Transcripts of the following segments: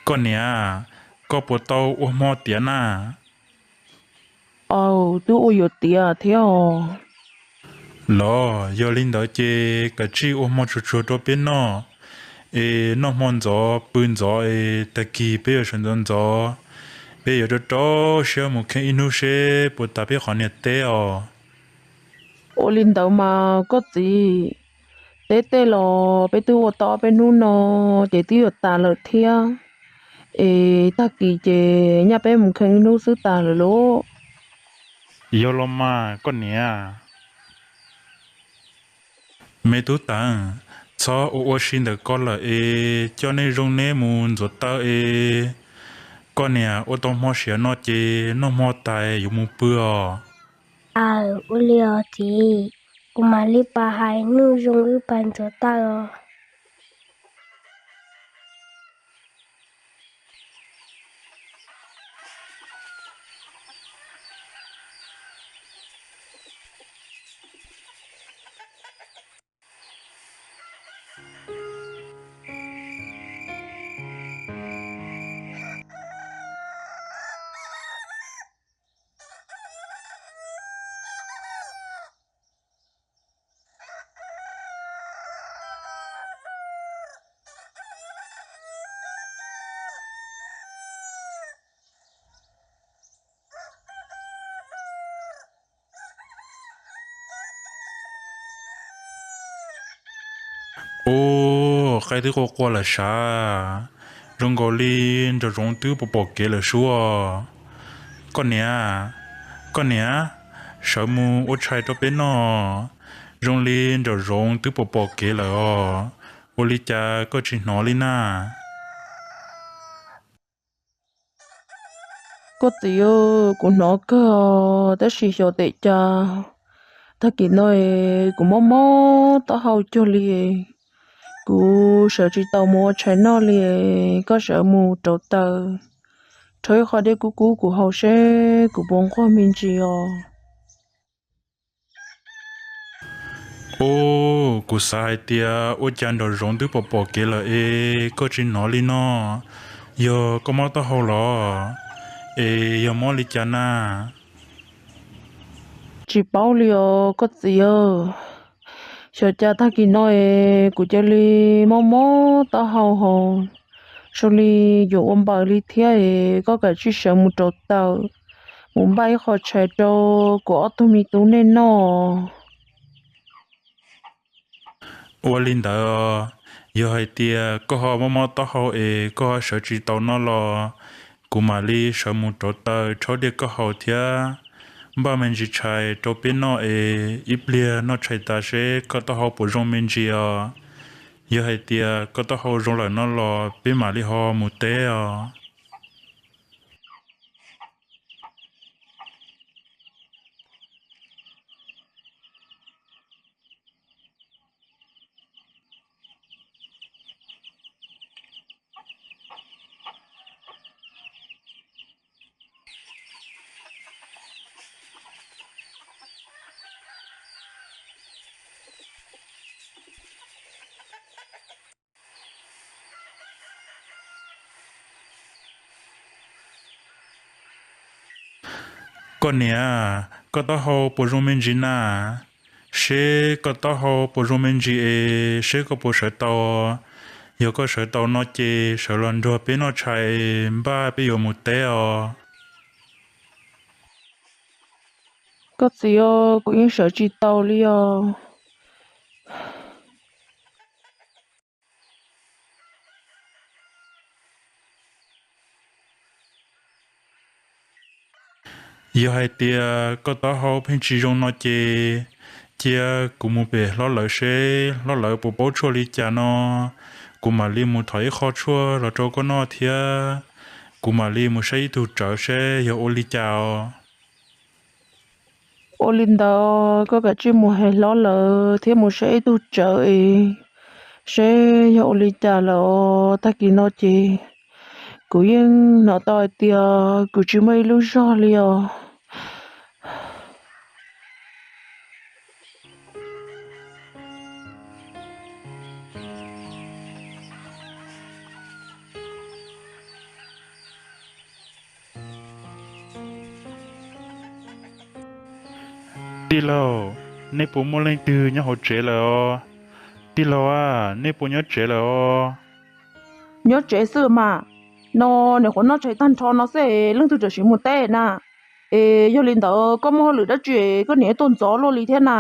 Koj niam, koj puas tau ua hmo tiav na? Aws, twb ua yuav tiav thiab os. Los yog li ntawd ces kav tsij ua hmo tsuag tsuag rau peb noj, es noj hmo ntxov pw ntxov es tag kis peb yuav sawv ntxov ntxov, peb yuav rau rau siab mus kheej ib hnub seb puas tas peb qhov niag teb os. Ua li ntawd mas koj txiv, teb tej los peb twb ua tau ob peb hnub no ces twb yuav tas lawm thiab, es tag kis ces nyaj peb mus kheej ib hnub xwb tas lawm lauj. Yog los mas koj niam. Me tub Teev, txhob ua ua si ntawm ko lawm es coj nej zoo neb mus ntxuav taw es. Koj niam ua tau hmo siav no ces noj hmo tas yuav mus pw os. Aws, ua li os txiv, kuv mam li pab hais nuj zoo wb pab ntxuav taw os. Ub, qaib twb qua qua lawm sav, zoo nkaus li nraum zoov twb pom pom kev lawm sub. Koj niam, koj niam, sawv mus ua tshais rau peb noj, zoo li nraum zoov twb pom pom kev lawm os. Ua li cas koj tsis hnov li na? Koj txiv, kuv hnov kawg os, tab sis xyov ua cas tag kis no kuv mob mob taub hau cuag li, kuv sawv tsis tau mus ua tshais noj li. Koj sawv mus rauv taws, rhaub ib qho dej kub kub kuv haus seb kuv puas nquag me ntsis os. Ub, kuv xav hais tias ua cas nraum zoov twb pom pom kev lawm es koj tsis hnov li no, yog koj mob taub hau los es yog mob li cas na? Tsis paub li os koj txiv, xyov ua cas tag kis no es kuv cia li mob mob taub hau hos, zoo li yuav ua npaws li thiab es koj kav tsij sawv mus rauv taws, mus npaj ib qho tshais rau kuv ob tug me tub nej noj. Ua li ntawd, yog hais tias koj ho mob mob taub hau es koj ho sawv tsis tau noj los, kuv mam li sawv mus rauv taws rhaub dej koj haus thiab npaj me ntsis tshais rau peb noj es ib pliag noj tshais tas seb koj taub hau puas zoo me ntsis os. Yog hais tias koj taub hau zoo lawm no los peb mam li ho mus teb os. Koj niam, koj taub hau puas zoo me ntsis na? Seb koj taub hau puas zoo me ntsis es seb koj puas sawv tau. Yog koj sawv tau no ces sawv los nrog peb noj tshais es npaj peb yuav mus teb os. Koj txiv, kuv yeej sawv tsis tau li os. Yog hais tias koj taub hau pheej tsis zoo no ces cia kuv mus pem hlob lawv seb hlob lawv puas paub tshuaj li cas no, kuv mam li mus thov ib qho tshuaj los rau koj noj thiab. Kuv mam li mus saib ib tug tsawv seb yog ua li cas os. Ua li ntawd koj kav tsij mus hais hlob lawv thiab mus saib ib tug tsawv es seb yog ua li cas lawm os. Tag kis no ces kuv yeej hnov tau hais tias kuv tsis muaj ib lub zog li os. Tij laug, nej puas muaj leej twg nyob hauv tsev lawm os? Tij laug a, nej puas nyob tsev lawm os? Nyob tsev xwb mas. No, nyuam qhuav noj tshais tag nrho no xwb, leej twg tam sim mus teb na? Es yog li ntawd koj muaj hauj lwm dab tsi koj niam tuaj ntxov luaj li thiab na?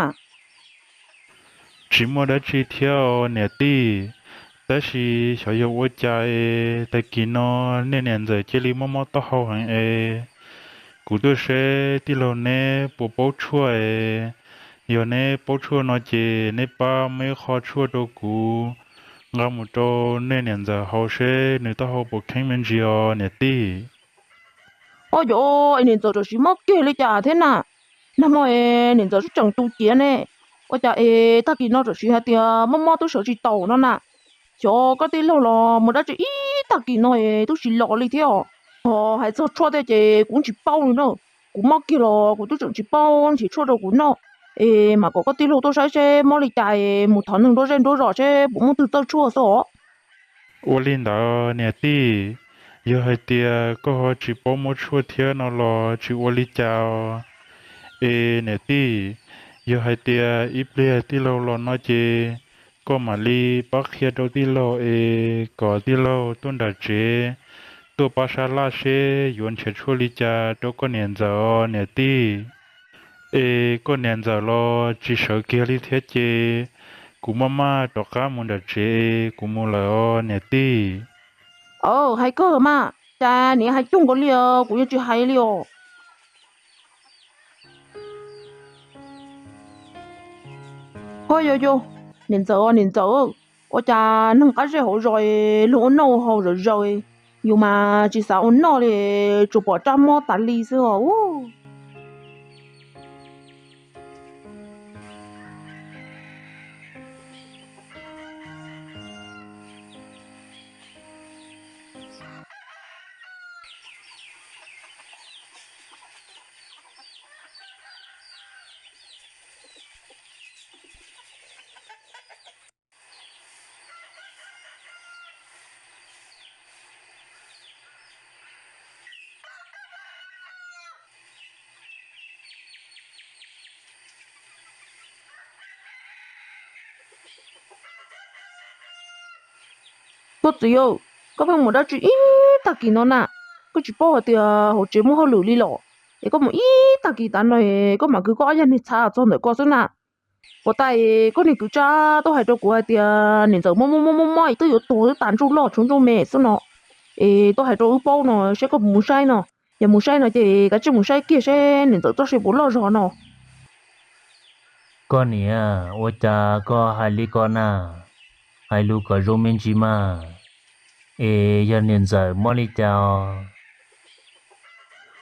Tsis muaj dab tsi thiab os niam tij, tab sis xyov yog ua cas es tag kis no nej niam ntxawm cia li mob mob taub hau heev es kuv tuaj saib tij laug neb puas paub tshuaj es, yog neb paub tshuaj no ces neb pab muab ib qho tshuaj rau kuv nqa mus rau nej niam ntxawm haus seb nws taub hau puas kheeb me ntsis os niam tij. Ua cas niam ntxawm tam sim mob kiag li cas thiab na? Nag hmo es niam ntxawm tseem tu ciav ne, ua cas es tag kis no tam sim hais tias mob mob twb sawv tsis taus no na. Xyov koj tij laug los mus dab tsi ib tag kis no es twb tsis los li thiab os. Ho hais txog tshuaj tej ces kuv tsis paub li na. Kuv mob kiag los kuv twb tseem tsis paub nrhiav tshuaj rau kuv noj. Es mam kom koj tij laug tuaj saib seb mob li cas es mus thov neeg nruab zej nruab zos seb puas muaj twg txawj tshuaj xwb os. Ua li ntawd niam tij, yog hais tias koj ho tsis paub muab tshuaj thiab no los tsis ua li cas os. Es niam tij, yog hais tias ib pliag tij laug los no ces koj mam li pab qhia rau tij laug es kom tij laug tuaj nram tsev, tuaj pab sab laj seb yuav nrhiav tshuaj li cas rau koj niam ntxawm os niam tij. Es koj niam ntxawm los tsis sawv kiag li thiab ces kuv maj maj rov qab mus nram tsev, kuv mus lawm os niam tij. Aw, hais kawg mas, cas niam hais cuag nkaus li os, kuv yuav tsis hais li os. Ho yog yog, niam ntxawm niam ntxawm, ua cas neeg qab zej hauv zos luag ua noj ua haus zawm zaws, yus mas tsis xav ua noj li, tsuas pom rab mob tas li xwb os. Koj txiv, koj pheej mus dab tsi ib tag kis no na? Koj tsis paub hais tias hauv tsev muaj hauj lwm li los? Es koj mus ib tag kis tas no, koj mam kwv koj ob yag niag txha txog ntawm ko xwb na. Puas tas koj niag kwv Tsab tuaj hais rau kuv hais tias niam ntxawm mob mob mob mob twb yuav tuag twb tas ntsuj loj tshuav ntsuj me xwb no. Es tuaj hais rau wb paub no, seb koj puas mus saib no. Yog mus saib no ces kav tsij mus saib kiag seb niam ntxawm txoj sia puas loj zog no. Koj niam, ua cas koj hais li ko na? Hais lus kom zoo me ntsis mas. Es yog niam ntxawm mob li cas os?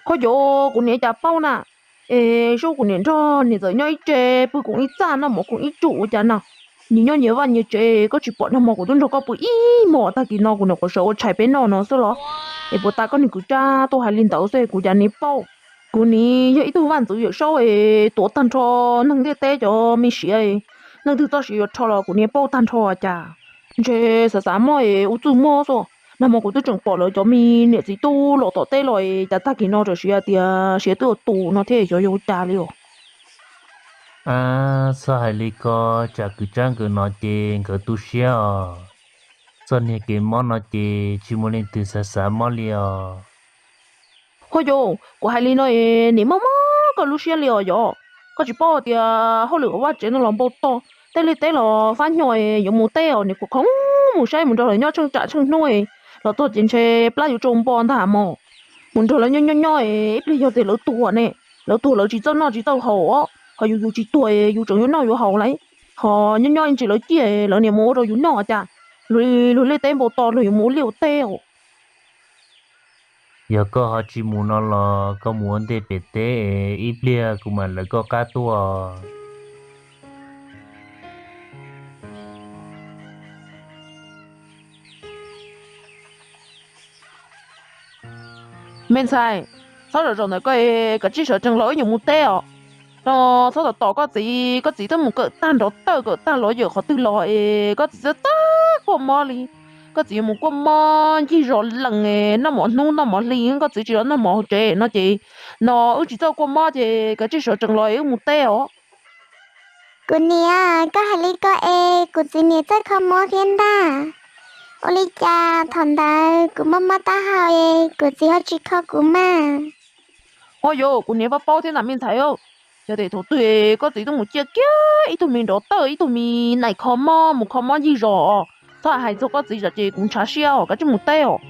Ho yog kuv niam cas paub na. Es sub kuv niam nrog niam ntxawm nyob ib tse, pw koom ib txaj, noj mov koom ib tsum ua cas no. Nyias nyob nyias vaj nyias tsev, koj tsis pom nag hmo kuv twb nrog koj pw ib hmos, tag kis no kuv nyuam qhuav sawv ua tshais peb noj no xwb los? Es puas tas koj niag kwv Tsab tuaj hais li ntawd xwb kuv cas niam paub. Kuv niam yog ib tug vaj ntxwv yawm saub es tuav tag nrho neeg ntiaj teb cov me siav, leej twg txoj sia yuav rho los kuv niam paub tag nrho cas. Ntshe xav xav mob es ua txuj mob xwb. Nag hmo kuv twb tseem pom lawv cov me niam txiv tub los tom teb los es cas tag kis no tam sim hais tias siav twb ua tus no thiab, xyov yog ua cas li os. Ab, txhob hais li ko, tsam kwv Tsab nkawd no ces nkawd tu siab os. Txoj niag kev mob no ces tsis muaj leej twg xav xav mob li os. Ho yog kuv hais li no es niam mob mob koj lub siab li os yog? Koj tsis paub tias hauj lwm hauv vaj tsev no los npau taws, tej liaj teb los fab hnyo es yuav mus teb os, niam kuv khoov mus saib mus nrog lawv nyob tsheej tsam tsheej hnub es los txog ces ntshe plab yuav tsau npo ntag mog. Mus nrog lawv nyob nyob nyob es ib pliag yog tias lawv tuag ne, lawv tuag lawv tsis txawj noj tsis txawj haus os, ho yus yus tsis tuag es yus tseem yuav noj yuav haus lauj. Ho nyob nyob ib ntsis lawv ciaj lawv niam mus ua rau yus noj cas, luag liaj teb npau taws luag yuav mus ua liaj ua teb os. Yog koj ho tsis mus no los koj mus ua ntej pem teb es ib pliag kuv mam lawv koj qab tuaj. Me ntxhais, txhob zaum zaum ntawm koj es kav tsij sawv tsees los wb yuav mus teb os. No txhob tos tos koj txiv, koj txiv twb mus kawm tag nrov tawj kawm tag los yawm qhov twg los es koj txiv txawj tag kuaj mob li. Koj txiv yuav mus kuaj mob ncig zos lees, noj mov hnub noj mov hli, koj txiv tsis los noj mov hauv tsev no ces no wb tsis txawj kuaj mob ces kav tsij sawv tsees los es wb mus teb os. Kuv niam, koj hais li ko es kuv txiv niam txawj kho mob thiab ntag. Ua li cas thaum ntawd kuv mob mob taub hau es kuv txiv ho tsis kho kuv mas? Ho yog kuv niam paub paub thiab na me ntxhais. Yog tias thaum twg koj txiv tuaj mus ciaj kiag ib tug me nrov tawj ib tug me nees kho mob mus kho mob ncig zos, txhob hais txog koj txiv tsam ces kuv ntshav siab os, koj tsis mus teb os.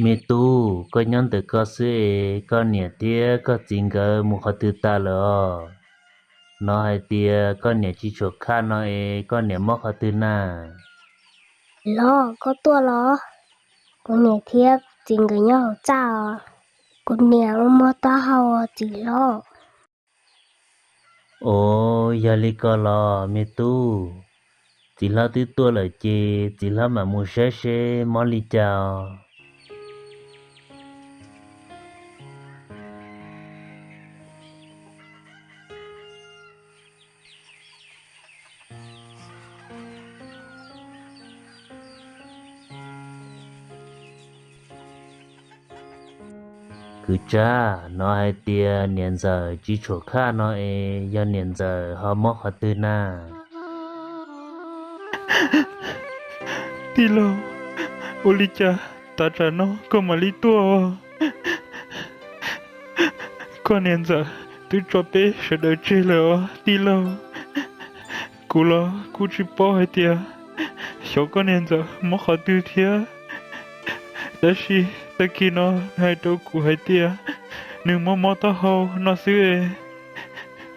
Me tub, koj nyob ntawm koj xwb es koj niam thiab koj txiv nkawd mus qhov twg tas lawm os? No hais tias koj niam tsis tshua khaj no es koj niam mob qhov twg na? Los koj tuaj los? Kuv niam thiab txiv nkawd nyob hauv txaj os. Kuv niam ua mob taub hau os txiv hlob. Os, yog li ko los me tub, txiv hlob twb tuaj lawm ces txiv hlob mam mus saib seb mob li cas os. Kwv Tsab, no hais tias niam ntxawm tsis tshua khaj no es yog niam ntxawm ho mob qhov twg na? Tij laug, ua li cas tav tsam no koj mam li tuaj? Koj niam ntxawm twb tso peb sawv daws tseg lawm os tij laug. Kuv los kuj tsis paub hais tias xyov koj niam ntxawm mob qhov twg thiab, tab sis tag kis no nws hais rau kuv hais tias nws mob mob taub hau no xwb es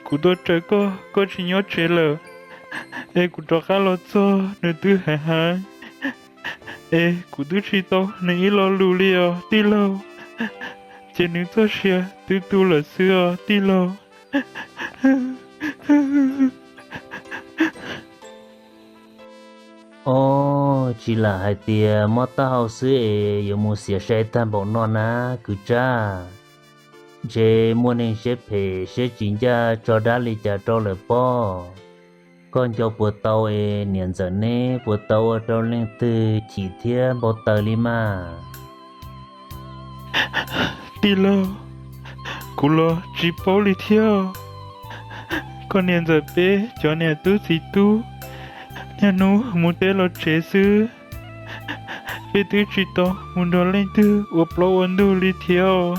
kuv tuaj raws koj, koj tsis nyob tsev lawm, es kuv rov qab los txog nws twb heev heev, es kuv twb tsis tau nws ib lo lus li os tij laug, ces nws txoj sia twb tu lawm xwb os tij laug. Os, tsis lam hais tias mob taub hau xwb es yuav mus xiam sai tag npaum no na kwv Tsab. Ntshe muaj neeg siab phem siab tsis ncaj tso dab li cas rau lawm pob. Koj nco puas tau es niam ntxawm neb puas tau ua rau leej twg chim thiab npau taws li mas? Tij laug, kuv los tsis paub li thiab. Koj niam ntxawm peb cov niam tub txiv tub niaj hnub mus teb los tsev xwb, peb twb tsis tau mus nrog leej twg ua plaub ua ntug li thiab.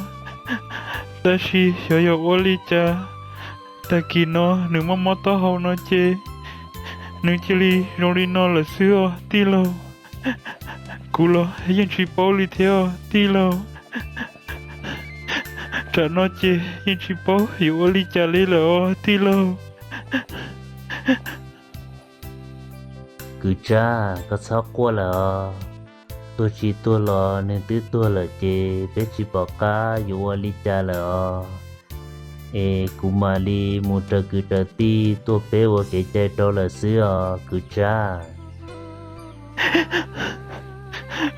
Tab sis xyov yog ua li cas, tag kis no nws mob mob taub hau no ces nws cia li zoo li no lawm xwb os tij laug. Kuv los yeej tsis paub li thiab os tij laug. Tsam no ces yeej tsis paub yuav ua li cas li lawm os tij laug. Kwv Tsab, koj txhob quaj lawm os. Tuag tsis tuag los nws twb tuag lawm ces peb tsis pom qab yuav ua li cas lawm os. Es kuv mam li mus raws kwv raws tij tuaj peb ua kev cai rau lawm xwb os kwv Tsab.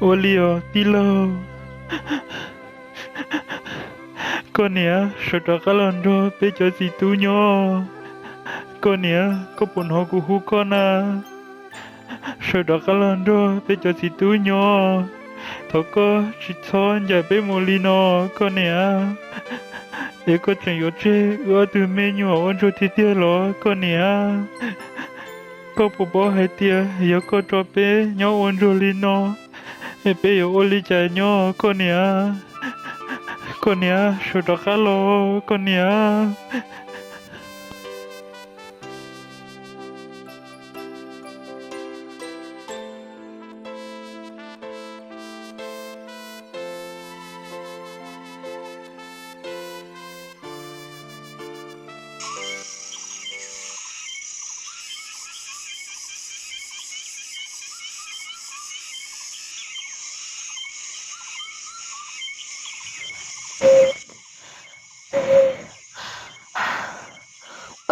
Ua li os tij laug. Koj niam, sawv rov qab los nrog peb cov txiv tub nyob. Koj niam, koj puas hnov kuv hu koj na? Sawv rov qab los nrog peb cov txiv tub nyob. Thov koj tsis txhob ncaim peb mus li no koj niam. Es koj tseem yuav tseg wb ob tug me nyuam ua ntsuag tiag tiag los koj niam? Koj puas paub hais tias yog koj tso peb nyob ua ntsuag li no, es peb yuav ua li cas nyob koj niam? Koj niam, sawv rov qab los koj niam.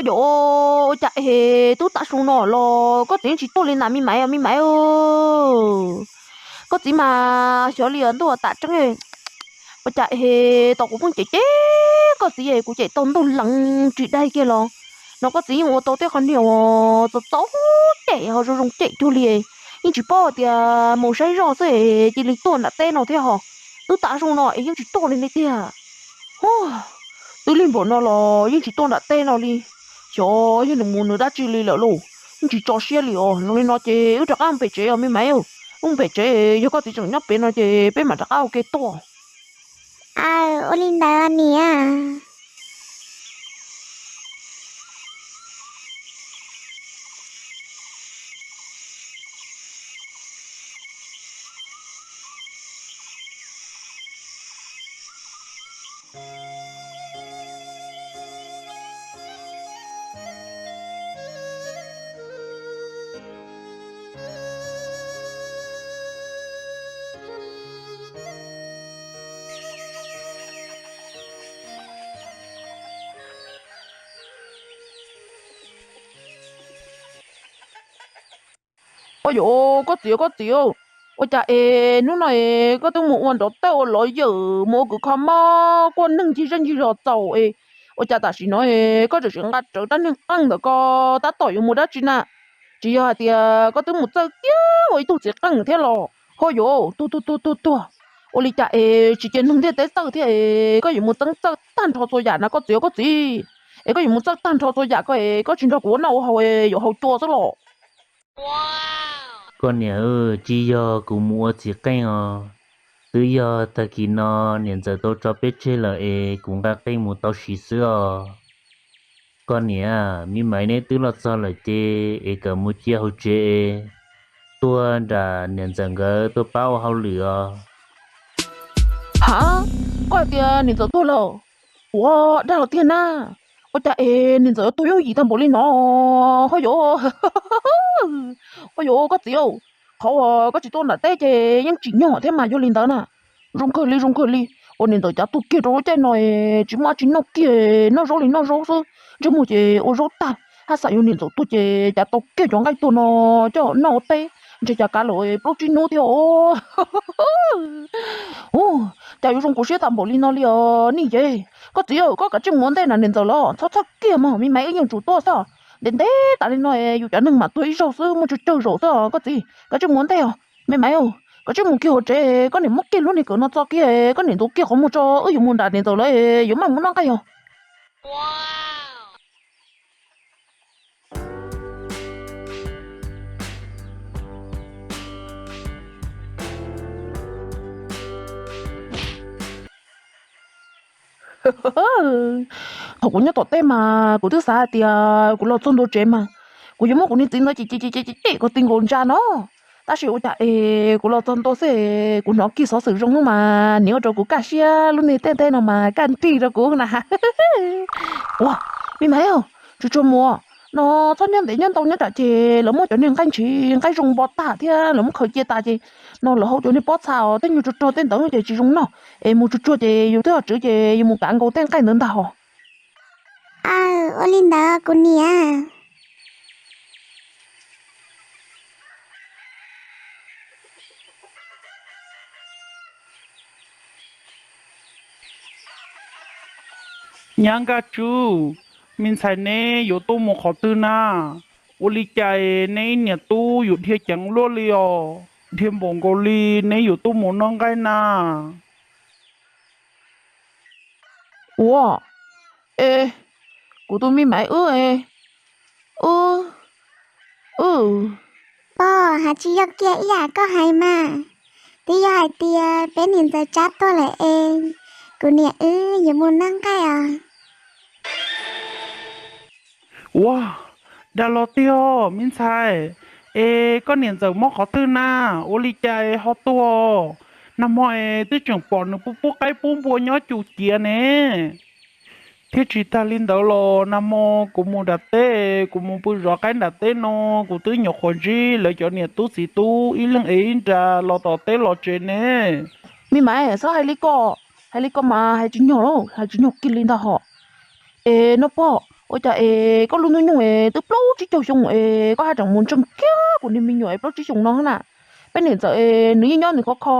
Yog ua cas es twb tav su no los koj txiv yeej tsis tuaj li na me maiv, me maiv. Koj txiv mas xyov li ntuj tam tseeb. Ua cas es tom kuv pheej cem cem koj txiv es kuv cem tau ntuj lees tsis dai kiag los no koj txiv yeej ua tau tej qhov niag uas txaus txaus cem ho zoo zoo cem cuag li. Yeej tsis paub tias mus saib zoj xwb es cia li tuaj nram teb no thiab ho. Twb tav su no es yeej tsis tuaj li li tiag. Twb lig npaum no los yeej tsis tuaj nram teb no li. Xyov yog nws mus nws dab tsi li lawm lauj, yeej tsis tso siab li os. Zoo li no ces wb rov qab mus pem tsev os me maiv. Wb mus pem tsev, yog koj txiv tseem nyob pem no ces peb mam rov qab ua ke tuaj. Aw, ua li ntawd niam. Ua yuav koj txiv, koj txiv, ua cas es hnub no es koj twb mus ua nrov tej ua lov yawm mus ua kwv kho mob kuaj neeg ncig zej ncig zos txaus es ua cas tam sim no es koj tseem sim nqa rawv rab niag qeej ntawm ko tab tom yuav mus dab tsi na? Tsis yog hais tias koj twb mus txawj kiag ua ib tug txiv qeej thiab los? Ho yuav tuag tuag tuag tuag tuag, ua li cas es tsis cia neeg ntiaj teb txawj thiab es koj yuav mus txeeb txawj tag nrho txhua yam na koj txiv, koj txiv? Es koj yuav mus txawj tag nrho txhua yam ko es koj tsis nrog kuv ua noj ua haus es yuav haus cua xwb los? Koj niam, tsis yog kuv mus ua txiv qeej os, twb yog tag kis no niam ntxawm tau tso peb tseg lawm es kuv nqa qeej mus tau siv xwb os. Koj niam, me maiv neb twb los txog lawm ces es kawm mus cia hauv tsev es tuaj nram niam ntxawm nkawd tuaj pab ua hauj lwm os. Ha, koj hais tias niam ntxawm tuag lawm? Ua, dag los tiag na. Ua cas es niam ntxawm yuav tuag yooj yim tag npaum li no? Ho yuav, ho yuav koj txiv, qhov uas koj tsis tuaj nram teb ces yeej tsim nyog thiab mas yog li ntawd na. Zoo kawg li, zoo kawg li. Ua niam ntxawm cav tuag kiag rau lub caij no es tsis muaj dab tsi noj kiag, noj zaub li noj zaub xwb, ntsej muag ces ua zaub tag, haj xam yog niam ntxawm tuag ces cav tau kiag cov nqaij tuag no coj noj ua teb, ntshe cav kav lawm plaub tsib hnub thiab os. Ua, cas yuav zoo kuv siab tag npaum li no li os nej yeej. Koj txiv, koj kav tsij mus ua ntej na, niam ntxawm los txhob txhawj kiag mog, me maiv wb yeej tsum tuaj xwb. Ntev ntev tas li no yus cov neeg mam tuag ib zaug xwb, muaj tsawg tsawg zaus xwb koj txiv. Kav tsij mus ua ntej os me maiv. Kav tsij mus kiag hauv tsev, koj niam muab kiag lub niag kawm no txo kiag, koj niam ntxuav kiag qhov muag tso, wb yuav mus nram niam ntxawm lawv yuav maj mus noj nqaij os. Thaum kuv nyob tom teb mas kuv twb xav hais tias kuv los txog ntua tsev mas kuv yuav muab kuv niag txiv ntawd cem cem cem cem kom ti nkaus ntsa no. Tab sis ua cas es kuv los txog ntua xwb kuv hnov kiag xov xwm zoo hnub mas nws ua rau kuv kaj siab, lub niag tej teb no mas kaj nrig rau kuv na. Ua, me maiv, tsuag tsuag mus no, txhob nyob ntev nyob ntau nyob tsam ces lawv muab cov niag nqaij ntshiv nqaij zoo npo tag thiab lawv muab khaws cia tas ces no lawv hau cov niag pob txha os tej nyuag rog rog tej ntawd ces tsis zoo noj. Es mus tsuag tsuag ces yus twb ho tswv ces yus mus kav nkaus tej nqaij ntawd ntag os. Aw, ua li ntawd kuv niam. Nyab Nkaj Tswb, me ntxhais neb yuav tuaj mus qhov twg na? Ua li cas neb niam tub yuav dhia ceev luaj li os? Dhia npaum nkaus li neb yuav tuaj mus noj nqaij na. Ua, es kuv tus me maiv wb, wb, wb. Pog, hais tsis yog kiag ib yam koj hais mas. Twb yog hais tias peb niam ntxawm tsab tuag lawm es kuv niam wb yuav mus noj nqaij os. Ua, dag los tiag me ntxhais. Es koj niam ntxawm mob qhov twg na? Ua li cas es ho tuag? Nag hmo es twb tseem pom nws pub pub qaib pub npua nyob cuj ciav ne. Thiab tsis tag li ntawd los nag hmo kuv mus nram teb, kuv mus pw zov qaib nram teb no, kuv twb nyuam qhuav ntsib lawv cov niam tub txiv tub ib leeg ev ib nra los tom teb los tsev ne. Me maiv, txhob hais li ko, hais li ko mas hais tsis nyog lauj, hais tsis nyog kiag li ntag hos. Es no pog, Ua cas es koj lub hnub nyoog es twb plaub tsib caug xyoo es koj haj tseem mus ntseeg kiag kuv niag me nyuam es plaub tsib xyoo no na? Peb niam ntxawm es nws yeej nyob nws khov kho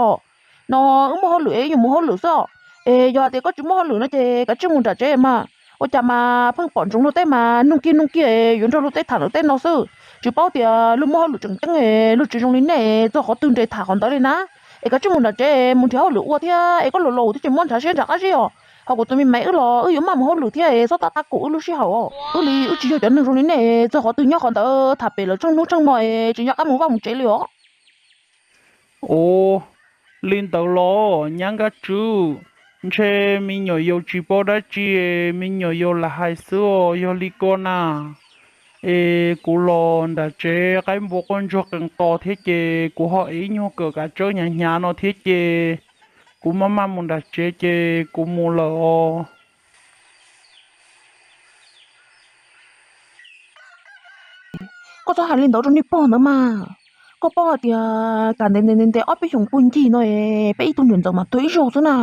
no, wb muaj hauj lwm es wb yuav mus hauj lwm xwb os. Es yog hais tias koj tsis muaj hauj lwm no ces kav tsij mus nram tsev mas. Ua cas mas pheej pom ntsoov luag teb mas nug kiag nug kiag es yuav nrog luag teb tham luag teb no xwb, tsis paub tias luag muaj hauj lwm tseem ceeb es luag tsis zoo li nej es txog qhov twg nres tham qhov ntawd li na. Es kav tsij mus nram tsev es mus nrhiav hauj lwm ua thiab es koj laus laus thiab tsis muaj ntshav siab ntshav qab zib os. Ho kuv tus me maiv wb los wb yuav maj mus hauj lwm thiab es txhob tab tab kaum wb lub sij hawm os. Wb li wb tsis yog cov neeg zoo li nej es txog qhov twg nyob qhov ntawd tham pem lawm tsheej hnub tsheej hmo es tsis nco qab mus vaj mus tsev li os. Ua li ntawd los nyab Nkaj Tswb, ntshe me nyuam yaus tsis paub dab tsi, me nyuam yaus lam hais xwb os. Yog li ko na, es kuv los nram tsev qaib npua quaj ntsuag qees tos thiab ces kuv ho ev ib nyuag kawm kav tsawb hnyav hnyav no thiab ces kuv maj maj mus nram tsev ces kuv mus lawm os. Koj txhob hais li ntawd rau niag pog ntawd mas. Koj paub hais tias kam ntev ntev ntev ob peb xyoos puag ncig no es peb ib tug niam ntxawm mas tuag ib zaug xwb na.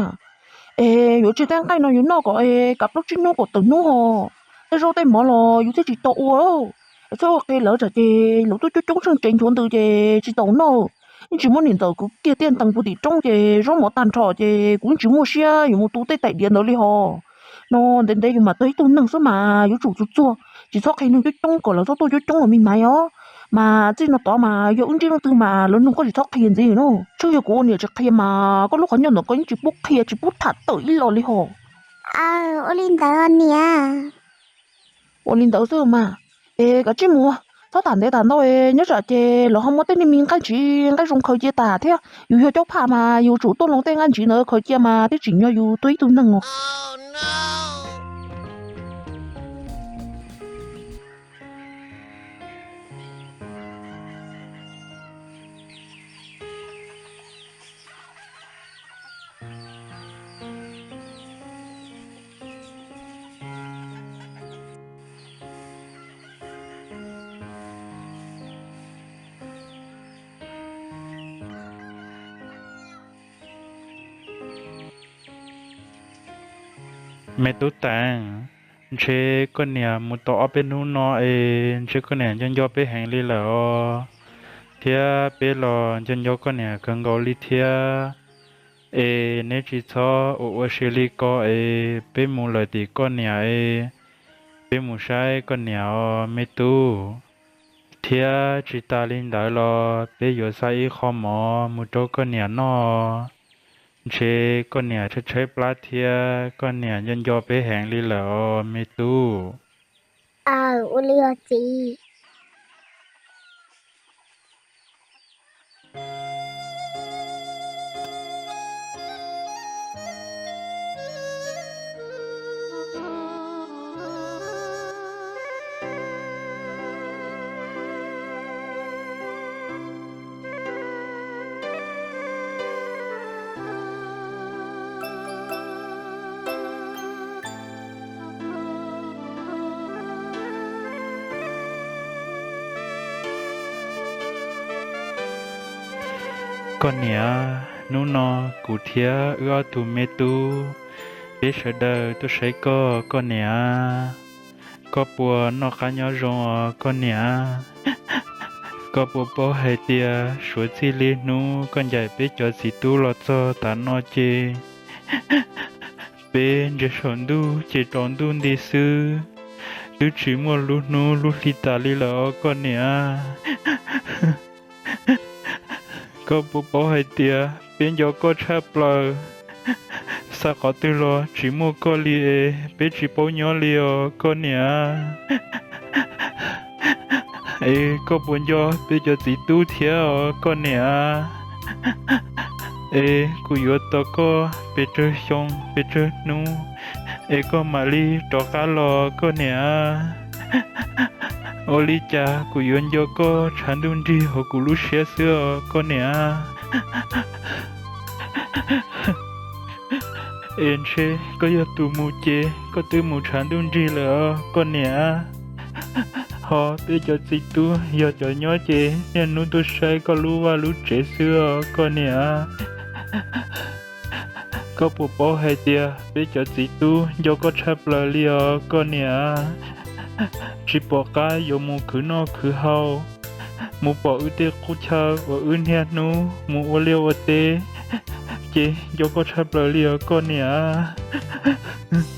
Es yuav tsis tej nqaij no yus noj kom es kav plaub tsib hnub kaum tawm hnub ho, tej zaub tej mov los yus thiaj tsis tau ua. Txhob ua qhia lawv tsam ces lawv tuaj coob coob tsheej tsev nchuav ntws ces tsis tau noj. Yeej tsis muaj niam ntxawm kwv kiag tiaj ntees puag tim roob ces zaub mov tag nrho ces kuv yeej tsis muaj siab yuav mus tu tej tais diav ntawd li ho. No ntev ntev yus mam tuag ib tug neeg xwb mas yuav tsum txuag txuag, tsis txhob qhia neeg coob coob kom lawv txhob tuaj coob coob los me maiv os. Mas txij no tod mas yog wb ntsib leej twg mas lawv nug koj tsis txhob qhia ntxiv no. Tshwj yog kuv ua niam tsis qhia mas koj lub qhov ncauj ntawm koj yeej tsis pub qhia tsis pub tham tawm ib los li ho. Ua li ntawd niam. Ua li ntawd xwb mas. Es kav tsij mus, txhob tham ntev tham ntau es nyob tsam ces lawv ho muab tej niag me nqaij tsiv nqaij zoo khaws cia tas thiab yus yog caub phaj mas yus tsum tuaj loo tej nqaij tsiv ntawd khaws cia mas thiaj tsim nyog yus tuag ib tug neeg os. Me tub Teev, ntshe koj niam mus tau ob peb hnub no es ntshe koj niam nco nco peb heev li lawm os, thiab peb los nco nco koj niam kawg nkaus li thiab. Es neb tsis txhob ua ua si li ko es peb mus lawm tim koj niam es peb mus saib koj niam os me tub. Thiab tsis tas li ntawd los peb yuav xa ib qho mov mus rau koj niam noj. Ntshe koj niam tshaib tshaib plab thiab koj niam nco nco peb heev li lawm os me tub. Aw, ua li os txiv. Koj niam, hnub no kuv thiab wb ob tug me tub, peb sawv daws tuaj saib koj koj niam. Koj puas noj qab nyob zoo os koj niam? Koj puas paub hais tias suav txij li hnub koj ncaim peb cov txiv tub los txog tav no ces peb ntsia saum ntuj ces tsaus ntuj nti xwb, twb tsis muaj lub hnub lub hli tas li lawm os koj niam. Koj puas paub hais tias peb nco koj tshaj plaws, xa qhov twg los tsis muaj koj li es peb tsis paub nyob li os koj niam. Es koj puas nco peb cov txiv tub thiab os koj niam? Es kuv yuav tos koj pes tsawg xyoo pes tsawg hnub es koj mam li rov qab los koj niam. Ua li cas kuv yuav nco koj tshav ntuj nrig hauv kuv lub siab xwb os koj niam. Es ntshe koj yog tus mus ces koj twb mus tshav ntuj nrig lawm os koj niam. Ho peb cov txiv tub yog cov nyob ces niaj hnub tuaj saib koj lub vaj lub tsev xwb os koj niam. Koj puas paub hais tias peb cov txiv tub nco koj tshaj plaws li os koj niam. tsis pom qab yuav mus khwv noj khwv haus, mus pom wb tej qub chaw uas wb niaj hnub mus ua liaj ua teb, ces nco koj tshaj plaws li os koj niam.